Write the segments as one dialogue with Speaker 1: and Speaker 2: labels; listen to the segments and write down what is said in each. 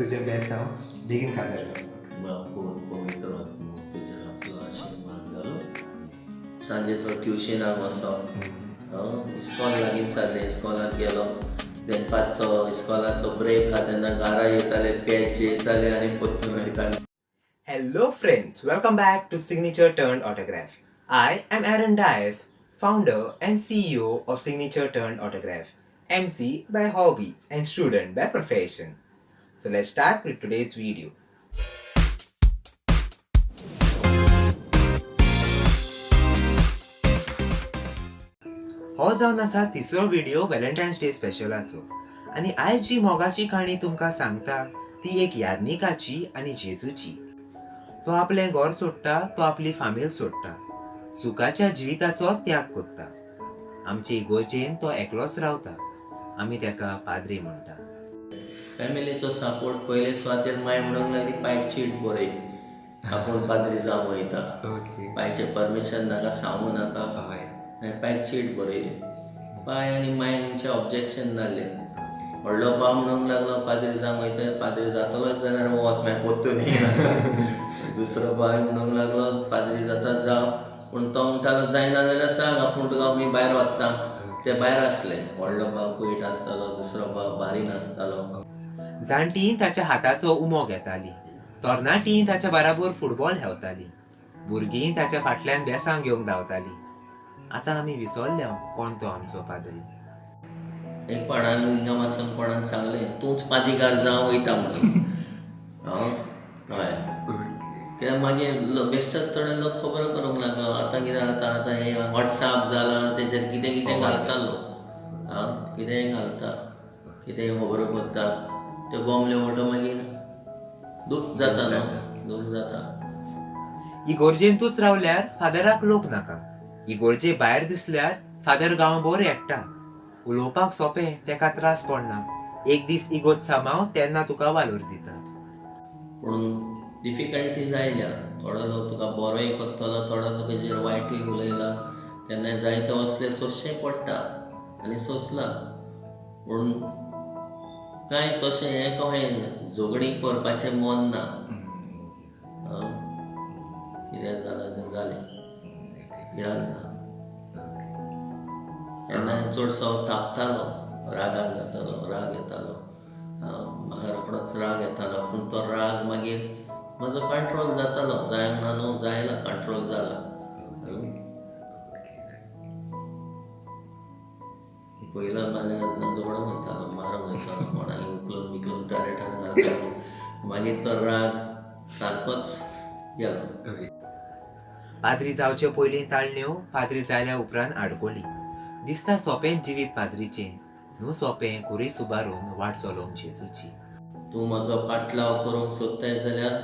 Speaker 1: तुजें बेस्ट हांव बेगीन काजार जावपाक.
Speaker 2: पूत पवित्र आत्मो तुजेर आपलो आशिर्वाद घालूं. सांजेचो ट्युशनाक वचप, इस्कॉल लागींच जालें, इस्कॉलाक गेलो, दनपारचो इस्कॉलाचो ब्रेक आहा तेन्ना घरा येताले, पेज जेयताले आनी परतून वयताले.
Speaker 1: Hello friends, welcome back to Signature Turned Autograph. I am Aaron Dias, founder and CEO of Signature Turned Autograph, MC by hobby and student by profession. So let's start with today's video. हो जावन आसा तिसरो video व्हॅलेंटायन्स day स्पेशलाचो आनी आयज जी मोगाची काणी तुमकां सांगता ती एक यादनिकाची आनी जेजूची. तो आपलें घर सोडटा, तो आपली फामील सोडटा, सुखाच्या जिविताचो त्याग करता. आमचे इगोर्जेन तो एकलोच रावता, आमी ताका पाद्री म्हणटा.
Speaker 2: फॅमिलीचो सपोर्ट पयले सुवातेर माय म्हणूंक लागली, पायक चीट बरय, आपूण पाद्री जावंक वयता.
Speaker 1: ओके.
Speaker 2: पायचें परमिशन नाका, सांगू नाका.
Speaker 1: हय.
Speaker 2: हांवें पायक चीट बरयली. पाय आनी मांयचें ऑब्जेक्शन नासलें. व्हडलो भाव म्हणूंक लागलो, पाद्री जावंक वयता, पाद्री जातलोच जाल्यार वच, मागीर परतून येयनाका. दुसरो भाव म्हणूंक लागलो, पाद्री जाता जावं, पूण तो म्हणटालो जायना जाल्यार सांग, आपूण तुका खंय भायर व्हरता. ते भायर आसले. व्हडलो भाव कुवेट आसतालो, दुसरो भाव बारीन आसतालो.
Speaker 1: जाणटीं ताच्या हाताचो उमो घेतालीं, तरणाटीं ताच्या बराबर फुटबॉल खेळटालीं, भुरगीं ताच्या फाटल्यान बेसांग घेवंक धांवतालीं. आतां आमी विसरल्या कोण तो आमचो पाद्री.
Speaker 2: एक कोणान हिंगा वाचून कोणाक सांगलें, तूंच पादीगार जावं वयता म्हणून. हय, कित्याक मागीर बेश्टोच थोडे लोक खबर करूंक लागलो. आतां कितें जाता, आतां हें वॉट्सएप जालां, तेजेर कितें कितें घालता लोक. आं, कितेंय घालता, कितेंय खबरो करता, त्यो गोमल्यो म्हणटो मागीर दूख जाता न्हू, दूख जाता.
Speaker 1: इगोर्जेंतूच रावल्यार फादराक लोक नाका, इगोर्जे भायर दिसल्यार फादर गांवभर एकटा. उलोवपाक सोंपें, तेका त्रास पडना. एक दीस इगोर्ज सामाव तेन्ना तुका वालोर दिता.
Speaker 2: पूण डिफिकल्टीज आयल्या. थोडो लोक तुका बरोय करतलो, थोडो तुजेर वायटूय उलयला, केन्नाय जायते असले सोंसचें पडटा आनी सोंसलां. पूण कांय तशें हें कहें झगडीं करपाचें मन ना. कितें जालां तें जालें, भिरांत ना. केन्नाय चडसो तापतालो, रागार जातालो, राग येतालो. म्हाका रोखडोच राग येतालो, पूण तो राग मागीर म्हजो कंट्रोल जातालो. जायना ना न्हू, जायना, कंट्रोल जाला. पयलो नाल्यार झगडोंक वयतालो, मारूंक वयतालो कोणाक, उखलून बिकलून टॉयलेटान घालतालो. मागीर तो राग सारकोच गेलो.
Speaker 1: पाद्री जावचे पयलीं ताळण्यो, पाद्री जाल्या उपरांत आडकोली. दिसता सोंपें जिवीत पाद्रीचें, न्हू सोंपें खुरीस उबारून वाट चलोवंक जेजूची.
Speaker 2: तूं म्हजो पाटलाव करूंक सोदताय जाल्यार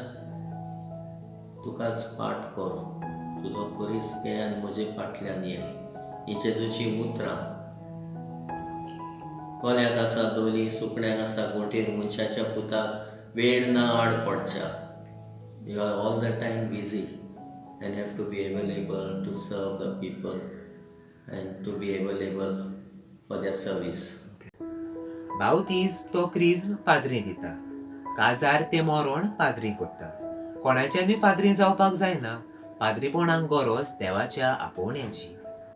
Speaker 2: तुकाच पाट कर, तुजो खुरीस घे आनी म्हजे फाटल्यान ये. हीं जेजूचीं उतरां. कोल्याक आसा दोली, सुकण्याक आसा गोंठेर, मनशाच्या पुताक वेळ ना आड पडच्या. You are all the time busy and have to be available to serve the people and to be available for their service.
Speaker 1: बावतीज तो क्रिज्म पाद्री दिता, काजार ते मरण पाद्री करता. कोणाच्यानूय पाद्री जावपाक जायना, पाद्रीपणाक गरज देवाच्या आपोवण्याची.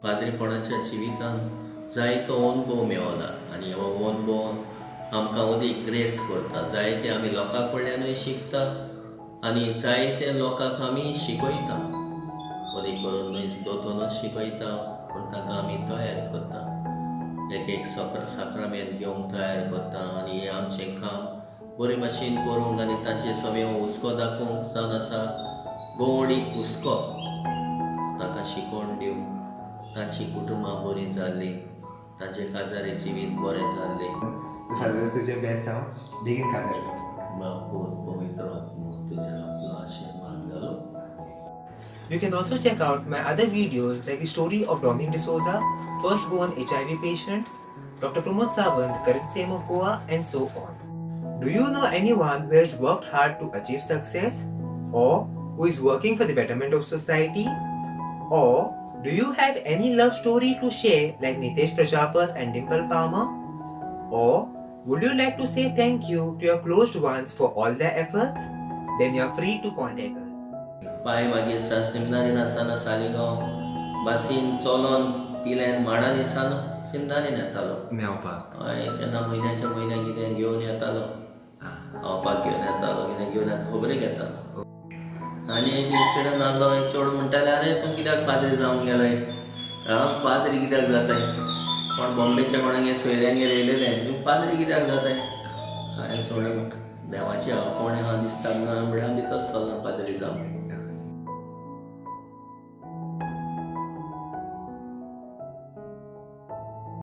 Speaker 2: पाद्रीपणाच्या जिवितांत जायतो अनुभव मेवला आनी हो अनुभव आमकां अदीक ग्रेस करता. जायते आमी लोकां कडल्यानूय शिकता आनी जायते लोकांक आमी शिकयता. अदीक करून न्हय दोतोनूच शिकयता, पूण ताका आमी तयार करता, एक एक साक्रामेंत घेवंक तयार करता. आनी हें आमचें काम बरे भाशेन करूंक आनी तांचे सगळें हुस्को दाखोवंक जावन आसा गोड एक हुस्को, ताका शिकोवन दिवंक, तांची कुटुंबां बरीं जाल्लीं, तांचें काजारी जिवीत बरें जाल्लें.
Speaker 1: फादर तुजें बेस्ट हांव बेगीन काजार जावपाक.
Speaker 2: पूत पवित्र आत्मो तुजेर आपलो आशिर्वाद घालूं.
Speaker 1: You can also check out my other videos like the story of Dominic D'Souza, first Goan HIV patient, Dr. Pramod Sawant, current CM of Goa, and so on. Do you know anyone who has worked hard to achieve success? Or who is working for the betterment of society? Or do you have any love story to share like Nitesh Prajapat and Dimple Palmer? Or Would you like to say thank you to your close ones for all their efforts? Then you are free to contact us.
Speaker 2: पाय मागीर सिमनारीन आसतना सालिगांव बसीन चलोन पिल्यान माडांनी सान सिमनारीन येतालो.
Speaker 1: मेवपाक.
Speaker 2: हय, केन्ना म्हयन्याच्या म्हयन्या कितें घेवन येतालो, खावपाक घेवन येतालो, कितें घेवन येता, खबरेक येतालो. आनी एक इन्सिडंट आहलो, एक चेडूं म्हणटालें, आरे तूं कित्याक पाद्री जावंक गेलाय, आं पाद्री कित्याक जाताय, कोण बॉम्बेच्या कोणागेर सोयऱ्यांगेर येयलेले, तूं पाद्री कित्याक जाताय? हांवें सोडून देवाचें हांव कोणें आहा दिसता म्हणून हांवें म्हणल्यार भितर सरलो पाद्री जावंक.